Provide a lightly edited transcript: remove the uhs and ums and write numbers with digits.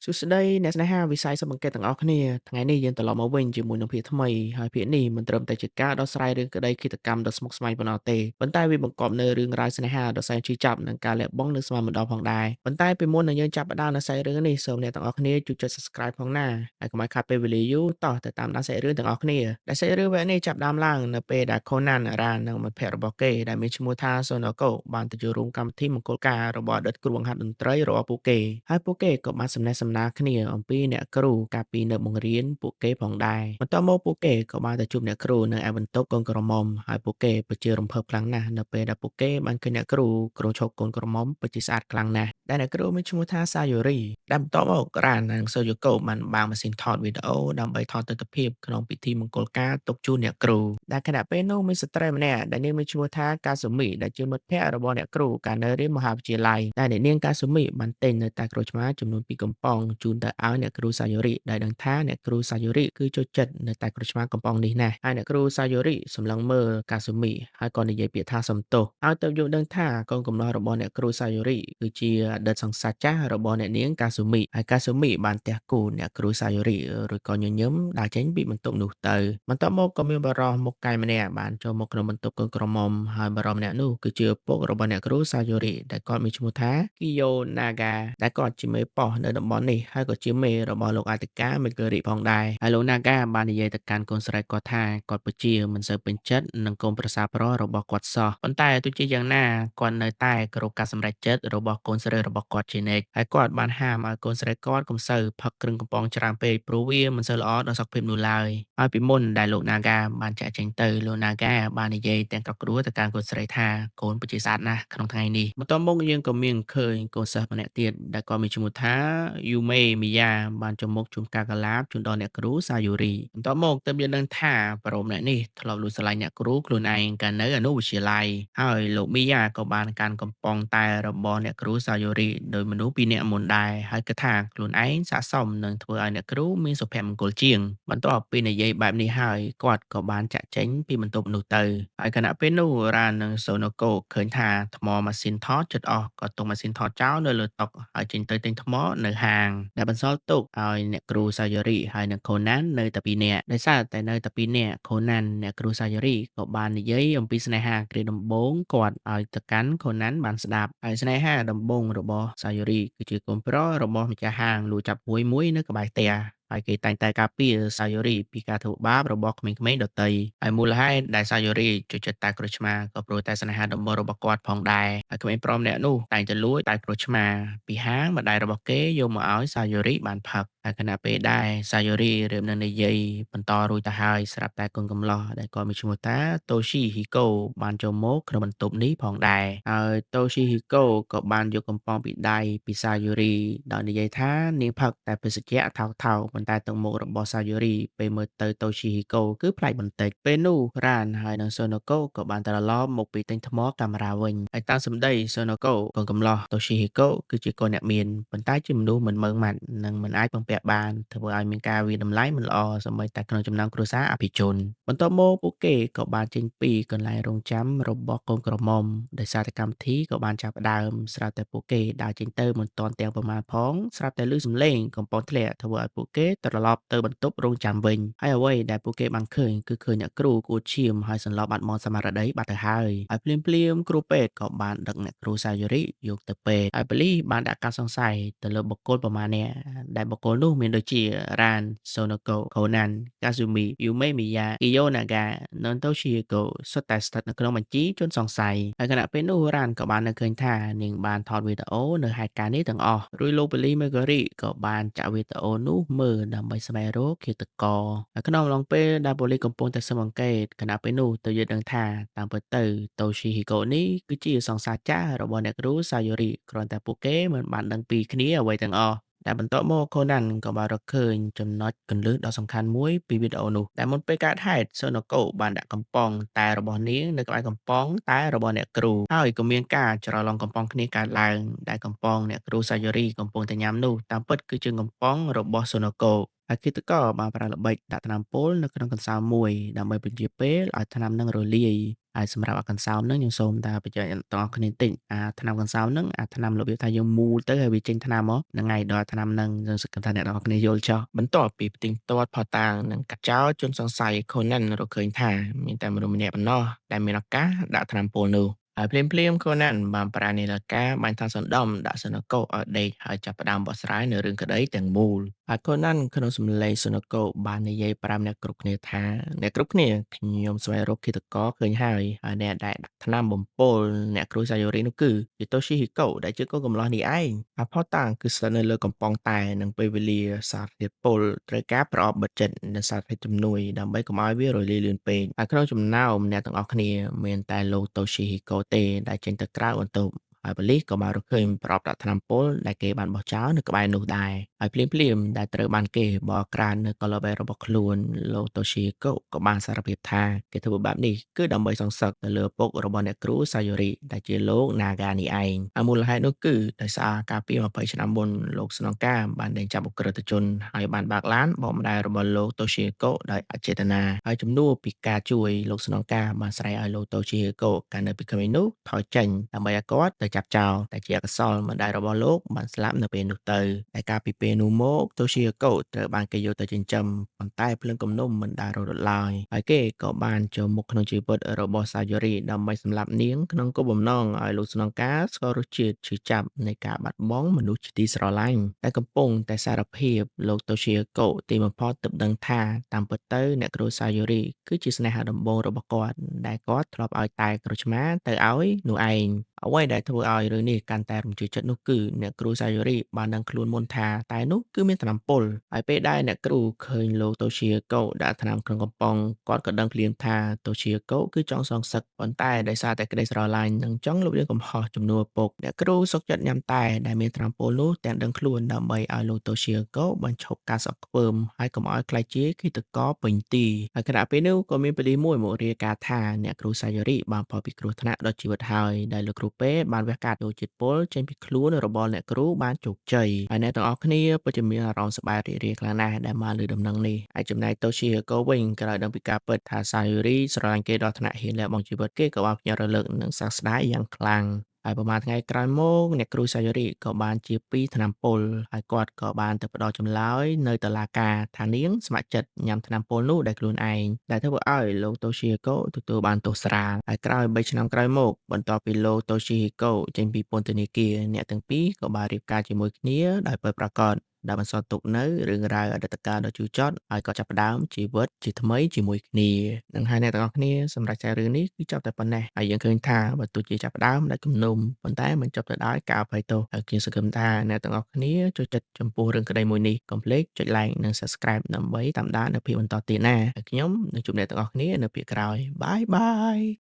សួស្តីអ្នកស្នេហាវិស័យស៊ើបអង្កេតទាំងអស់គ្នាថ្ងៃនេះយើងត្រឡប់មកវិញជាមួយនឹងភាគថ្មីហើយភាគនេះមិនត្រឹមតែជាការដោះស្រាយរឿងក្តីឃាតកម្មដ៏ស្មុគស្មាញប៉ុណ្ណោះទេប៉ុន្តែវាបង្កប់នូវរឿងរ៉ាវស្នេហាដ៏សែនឈឺចាប់និងការលះបង់នូវស្មារតីផងដែរប៉ុន្តែពីមុននឹងយើងចាប់ផ្ដើមនៅសាច់រឿងនេះសូមអ្នកទាំងអស់គ្នាជួយចុច Subscribe ផងណាហើយកុំឲ្យខាតពេលវេលាយូរតោះទៅតាមដានសាច់រឿងទាំងអស់គ្នាដែលសាច់រឿងវគ្គនេះចាប់ផ្ដើមឡើងនៅពេលដែល Conan រ៉ាននិងមិត្តភ័ក្តិរបស់គេដែលមានឈ្មោះថា Sonoko បានទៅចូលរួមកម្មវិធីមង្គលការរបស់អតីតគ្រូបង្ហាត់តន្ត្រីរបស់ពួកគេហើយពួកគេក៏បានសំណេះសំណាលគ្នាអំពីអ្នកគ្រូកាលពីនៅបង្រៀនពួកគេផងដែរបន្ទាប់មកពួកគេក៏បានទៅជួបអ្នកគ្រូនៅឯបន្ទប់កូនក្រមុំហើយពួកគេពិតជារំភើបខ្លាំងណាស់នៅពេលដែលពួកគេបានឃើញអ្នកគ្រូគ្រោងឈប់កូនក្រមុំពិតជាស្អាតខ្លាំងណាស់ដែលអ្នកគ្រូមានឈ្មោះថាសាយូរីដែលបន្ទាប់មករ៉ាននិងសូយូកូបានបើកម៉ាស៊ីនថតវីដេអូដើម្បីថតទិដ្ឋភាពក្នុងពិធីមង្គលការទុកជូនអ្នកគ្រូដែលខណៈពេលនោះមានស្ត្រីម្នាក់ដែលនាងមានឈ្មោះថាកាស៊ូមីដែលជាមិត្តភក្តិរបស់អ្នកគ្រូកាលនៅរៀនមហាវិទ្យាល័យដែលអ្នកនាងកាស៊ូមីបានទិញនៅតែក្រូចឆ្មាចំនួន2កំប៉ុងជូនទៅឲ្យអ្នកគ្រូសាយូរីដែលដឹងថាអ្នកគ្រូសាយូរីគឺចូលចិត្តនៅតែក្រូចឆ្មាកំប៉ុងនេះណាស់ហើយអ្នកគ្រូសាយូរីសម្លឹងមើលកាស៊ូមីហើយក៏និយាយពាក្យថាសំទោសហើយទៅយល់ដឹងថាកូនកំឡោះរបស់អ្នកគ្រូសាយូរីគឺជាអតីតសង្សារចាស់របស់អ្នកនាងកាស៊ូមីហើយកាស៊ូមីបានទះគូអ្នកគ្រូសាយូរីរួចក៏ញញឹមដើរចេញពីបន្ទប់នោះទៅបន្ទាប់មកក៏មានបរិសមុខកាយម្នាក់បានចូលមកក្នុងបន្ទប់កូនក្រមុំហើយបរិសម្នាក់នោះគឺជាឪពុករបស់អ្នកគ្រូសាយូរីដែលគាត់មានឈ្មោះថាគីយ៉ូណាហ្គាដែលគាត់ជាមេប៉ុស្តិ៍នៅតំបន់នេះហើយក៏ជាមេរបស់លោកអធិការមេគីរិផងដែរហើយលោកណាហ្គាបាននិយាយទៅកាន់កូនស្រីគាត់ថាគាត់ពិតជាមិនសូវពេញចិត្តនឹងកូនប្រសារប្រុសរបស់គាត់សោះប៉ុន្តែទោះជាយ៉ាងណាគាត់នៅតែគោរពការសម្រេចចិត្តរបស់កូនស្រីរបស់គាត់ជានិច្ចហើយគាត់បានហាមឲ្យកូនស្រីគាត់កុំសូវផឹកគ្រឿងកំប៉ុងច្រើនពេកព្រោះវាមិនសូវល្អដល់សុខភាពនោះឡើយហើយពីមុនដែលលោកណាហ្គាបានចាក់ចេញទៅលោកណាហ្គាបាននិយាយទាំងក្រក្រួលទៅកាន់កូនស្រីថាកូនពិតជាស្អាតណាស់ក្នុងថ្ងៃនេះបន្ទាប់មកយើងក៏មានឃើញកូនសិស្សម្នាក់ទៀតដែលគាត់មានឈ្មោះថាយូមេមីយ៉ាបានចូលមកជូនការកលាបជូនដល់អ្នកគ្រូសាយូរីបន្ទាប់មកទើបយើងដឹងថាប្រុសម្នាក់នេះធ្លាប់លួចស្រឡាញ់អ្នកគ្រូខ្លួនឯងកាលនៅអនុវិទ្យាល័យហើយលោកមីយ៉ាក៏បានកាន់កំប៉ុងតែរបស់អ្នកគ្រូសាយូរីដោយមនុស្សពីរនាក់មុនដែរហើយគិតថាខ្លួនឯងស័ក្តិសមនឹងធ្វើឲ្យអ្នកគ្រូមានសុភមង្គលជាងបន្ទាប់ពីនិយាយបែបនេះហើយគាត់ក៏បានចាក់ចេញពីបន្ទប់នោះទៅហើយខណៈពេលនោះរ៉ាននិងសូណូកូឃើញថាថ្មម៉ាស៊ីនថតជិតអស់ក៏ទុកម៉ាស៊ីនថតចោលនៅលើតុហើយចេញទៅទិញថ្មនៅហាងដែលបន្សល់ទុកឲ្យអ្នកគ្រូសាយូរីហើយនិងខូណាននៅតែពីរនាក់ដោយសារតែនៅតែពីរនាក់ខូណានអ្នកគ្រូសាយូរីក៏បាននិយាយអំពីស្នេហាគ្រាដំបូងគាត់ឲ្យទៅកាន់ខូណានបានស្ដាប់ហើយស្នេហាដំបូងរបស់សាយូរីគឺជាកូនប្រុសរបស់ម្ចាស់ហាងលួចចាប់ហួយមួយនៅក្បែរផ្ទះហើយគេតែងតែការពារសាយូរីពីការធ្វើបាបរបស់ក្មេងៗដទៃហើយមូលហេតុដែលសាយូរីចូលចិត្តតែក្រូចឆ្មាក៏ព្រោះតែស្នេហាដំបូងរបស់គាត់ផងដែរហើយក្មេងប្រុសម្នាក់នោះតែងតែលួចតែក្រូចឆ្មាពីហាងម្ដាយរបស់គេយកមកឲ្យសាយូរីបានផឹកហើយខណៈពេលដែរសាយូរីរៀបនឹងនិយាយបន្តរួចទៅហើយស្រាប់តែកូនកំឡោះដែលគាត់មានឈ្មោះថាតូស៊ីហ៊ីកូបានចូលមកក្នុងបន្ទប់នេះផងដែរហើយតូស៊ីហ៊ីកូក៏បានយកកំប៉ុងពីដៃពីសាយូរីដោយនិយាយថានាងផឹកតែភេសជ្ជៈថោកៗប៉ុន្តែទឹកមុខរបស់សាយូរីពេលមើលទៅតូស៊ីហ៊ីកូគឺប្លែកបន្តិចពេលនោះរ៉ានហើយនិងសូណូកូក៏បានត្រឡប់មកពីទិញថ្មកាមេរ៉ាវិញហើយតាមសម្ដីសូណូកូកូនកំឡោះតូស៊ីហ៊ីកូគឺជាកូនអ្នកមានប៉ុន្តែជាមនុស្សមិនម៉ឺងម៉ាត់និងមិនអាចពឹងពាក់បានធ្វើឲ្យមានការវាយតម្លៃមិនល្អសូម្បីតែក្នុងចំណោមគ្រួសារអភិជនបន្ទាប់មកពួកគេក៏បានចេញពីកន្លែងរងចាំរបស់កូនក្រមុំដោយសារតែកម្មវិធីក៏បានចាប់ផ្ដើមស្រាប់តែពួកគេដើរចេញទៅមិនទាន់ទាំងប្រមាណផងស្រាប់តែឮសំឡេងកំប៉ុងធ្លាក់ធ្វើឲ្យពួកគេត្រឡប់ទៅបន្ទប់រងចាំវិញហើយអ្វីដែលពួកគេបានឃើញគឺឃើញអ្នកគ្រូគួតឈាមហើយសន្លប់បាត់បង់ស្មារតីបាត់ទៅហើយហើយភ្លាមៗគ្រូពេទ្យក៏បានដឹកអ្នកគ្រូសាយូរីយកទៅពេទ្យហើយប៉ូលីសបានដាក់ការសង្ស័យទៅលើបុគ្គលប្រមាណនាក់ដែលបុគ្គលនោះមានដូចជារ៉ានសូណូកូខូណានកាស៊ូមីយូមេមីយ៉ាគីយ៉ូណាហ្គានិងតូឈីកូសុទ្ធតែស្ថិតនៅក្នុងបញ្ជីជនសង្ស័យហើយខណៈពេលនោះរ៉ានក៏បាននឹកឃើញថានាងបានថតវីដេអូនៅហេតុការណ៍នេះទាំងអស់រួចលោកប៉ូលីសមេហ្គារីក៏បានចាក់វីដេអូនោះមើលដើម្បីស្វែងរកឃាតករហើយក្នុងអំឡុងពេលដែលប៉ូលីសកំពុងតែស៊ើបអង្កេតខណៈពេលនោះទៅយល់ដឹងថាតាមពិតទៅតូឈីហ៊ីកូនេះគឺជាសង្សារចាស់របស់អ្នកគ្រូសាយូរីគ្រាន់តែពួកគេមិនបានដឹងពីគ្នាអ្វីទាំងអស់ដែលបន្ទាប់មកខូណាន់ក៏បានរកឃើញចំណុចគន្លឹះដ៏សំខាន់មួយពីវីដេអូនោះដែលមុនពេលកើតហេតុសូណូកូបានដាក់កំប៉ុងតែរបស់នាងនៅក្បែរកំប៉ុងតែរបស់អ្នកគ្រូហើយក៏មានការច្រឡំកំប៉ុងគ្នាកើតឡើងដែលកំប៉ុងអ្នកគ្រូសាយូរីកំពុងតែញ៉ាំនោះតាមពិតគឺជាកំប៉ុងរបស់សូណូកូហើយ ហើយឃាតករបានប្រើល្បិចដាក់ថ្នាំពុលនៅក្នុងកន្សោមមួយដើម្បីពន្យារពេលឲ្យថ្នាំនឹងរលាយហើយសម្រាប់អាកន្សោមហ្នឹងខ្ញុំសូមថាបញ្ជាក់អ្នកទាំងអស់គ្នាបន្តិចអាថ្នាំកន្សោមហ្នឹងអាថ្នាំរបៀបថាយើងមូលទៅហើយវាចេញថ្នាំមកហ្នឹងហើយដល់ថ្នាំហ្នឹងខ្ញុំសង្ឃឹមថាអ្នកទាំងអស់គ្នាយល់ចុះបន្ទាប់ពីផ្ទៀងផ្ទាត់ភស្តុតាងនិងកាត់ចោលជនសង្ស័យ Conan រកឃើញថាមានតែមនុស្សម្នាក់ប៉ុណ្ណោះដែលមានឱកាសដាក់ថ្នាំពុលនោះហើយភ្លាមៗ Conan បានប្រើនាឡិកាបាញ់ថ្នាំសណ្ដំដាក់សូណូកូឲ្យដេកហើយចាប់ផ្ដើមបកស្រាយនៅរឿងក្តីទាំងមូលហើយ Conan ក្នុងសម្លេងសូណូកូបាននិយាយប្រាប់អ្នកគ្រប់គ្នាថាអ្នកគ្រប់គ្នាខ្ញុំស្វែងរកឃាតករឃើញហើយហើយអ្នកដែលដាក់ថ្នាំបំពុលអ្នកគ្រូសាយ៉ូរីនោះគឺជាតូស៊ីហ៊ីកូដែលជាកូនកំលោះនេះឯងហើយភស្តុតាងគឺស្ថិតនៅលើកំប៉ុងតែនិងពេលវេលាសារធាតុពុលត្រូវការប្រអប់បិទចិត្តនិងសារធាតុជំនួយដើម្បីកុំឲ្យវារលាយលឿនពេកហើយក្នុងចំណោមអ្នកទាំងអស់គ្នាមានតែលោកតូស៊ីហ៊ីកូទេដែលចេញទៅក្រៅបន្ទប់ហើយប៉ូលីសក៏បានរកឃើញប្រអប់ដាក់ថ្នាំពុលដែលគេបានបោះចោលនៅក្បែរនោះដែរហើយភ្លាមៗដែលត្រូវបានគេបកក្រាននៅកលបែរបស់ខ្លួនលោកតូស៊ីកូក៏បានសារភាពថាគេធ្វើបែបនេះគឺដើម្បីសងសឹកទៅលើឪពុករបស់អ្នកគ្រូសាយ៉ូរីដែលជាលោកណាហ្គានេះឯងហើយមូលហេតុនោះគឺដោយសារកាលពី20ឆ្នាំមុនលោកស្នងការបានដេញចាប់ឧក្រិដ្ឋជនហើយបានបើកឡានបកម្ដាយរបស់លោកតូស៊ីកូដោយអចេតនាហើយជំនួសពីការជួយលោកស្នងការបានស្រែកឲ្យលោកតូស៊ីកូកាលនៅពីក្មេងនោះថយចេញដើម្បីឲ្យគាត់ទៅចាប់ចោលតែជាអកុសលម្ដាយរបស់លោកបានស្លាប់នៅពេលនោះទៅតែកាលពីពេលនោះមកតូស៊ីកូត្រូវបានគេយកទៅចិញ្ចឹមប៉ុន្តែភ្លើងគំនុំមិនដែលរត់ឡើយហើយគេក៏បានចូលមកក្នុងជីវិតរបស់សាយ៉ូរីដើម្បីសម្លាប់នាងក្នុងគោលបំណងឲ្យលោកស្នងការស្គាល់រសជាតិឈឺចាប់នៃការបាត់បង់មនុស្សជាទីស្រឡាញ់តែកំពុងតែសារភាពលោកតូស៊ីកូទីបំផុតទើបដឹងថាតាមពិតទៅអ្នកគ្រូសាយ៉ូរីគឺជាស្នេហាដំបូងរបស់គាត់ដែលគាត់ធ្លាប់ឲ្យតែក្រូចឆ្មាទៅឲ្យនោះឯងអ្វីដែលធ្វើឲ្យរឿងនេះកាន់តែរំជើបចិត្តនោះគឺអ្នកគ្រូសាយ៉ូរីបានដឹងខ្លួនមុនថាតែនោះគឺមានថ្នាំពុលហើយពេលដែលអ្នកគ្រូឃើញលោកតូជាកូដាក់ថ្នាំក្នុងកំប៉ុងគាត់ក៏ដឹងភ្លាមថាតូជាកូគឺចង់សងសឹកប៉ុន្តែដោយសារតែក្តីស្រឡាញ់និងចង់លុបលាងកំហុសជំនួសឪពុកអ្នកគ្រូសុខចិត្តញ៉ាំតែដែលមានថ្នាំពុលនោះទាំងដឹងខ្លួនដើម្បីឲ្យលោកតូជាកូបញ្ឈប់ការសក់ខ្ពើមហើយកុំឲ្យក្លាយជាឃាតករពេញទីហើយខណៈពេលនោះក៏មានប៉ូលីសមួយមករាយការណ៍ថាអ្នកគ្រូសាយ៉ូរីបានផុតពីគ្រោះថ្នាក់ដល់ជីវិតហើយដែលលោកគ្រូពេទ្យបានវះកាត់យកជាតិពុលចេញពីខ្លួនរបស់អ្នកគ្រូបានជោគជ័យហើយអ្នកទាំងអស់គ្នាពិតជាមានអារម្មណ៍សប្បាយរីករាយខ្លាំងណាស់ដែលបានឮដំណឹងនេះហើយចំណែកតូស៊ីកូវិញក្រោយដឹងពីការពិតថាសាយ៉ូរីស្រឡាញ់គេដល់ថ្នាក់ហ៊ានលះបង់ជីវិតគេក៏បានភ្ញាក់រលឹកនិងសោកស្ដាយយ៉ាងខ្លាំងហើយប្រហែលថ្ងៃក្រោយមកអ្នកគ្រូសាយ៉ូរីក៏បានជាពីថ្នាំពុលហើយគាត់ក៏បានទៅផ្ដល់ចម្លើយនៅតុលាការថានាងស្ម័គ្រចិត្តញ៉ាំថ្នាំពុលនោះដោយខ្លួនឯងដែលធ្វើឲ្យលោកតូស៊ីកូទទួលបានទោសស្រាលហើយក្រោយ3ឆ្នាំក្រោយមកបន្ទាប់ពីលោកតូស៊ីកូចេញពីពន្ធនាគារអ្នកទាំងពីរក៏បានរៀបការជាមួយគ្នាដោយពិតប្រាកដដែលបន្សល់ទុកនៅរឿងរ៉ាវអតីតកាលដ៏ជូរចត់ហើយក៏ចាប់ផ្ដើមជីវិតជាថ្មីជាមួយគ្នានឹងហើយអ្នកទាំងអស់គ្នាសម្រាប់ចែករឿងនេះគឺចប់តែប៉ុណ្ណេះហើយយើងឃើញថាបើទោះជាចាប់ផ្ដើមដោយគំនុំប៉ុន្តែមិនចប់ទៅដោយការអភ័យទោសហើយខ្ញុំសង្ឃឹមថាអ្នកទាំងអស់គ្នាចូលចិត្តចំពោះរឿងក្តីមួយនេះកុំភ្លេចចុច like និង Subscribe ដើម្បីតាមដាននៅភាគបន្តទៀតណាហើយខ្ញុំនឹងជួបអ្នកទាំងអស់គ្នានៅភាគក្រោយបាយបាយ។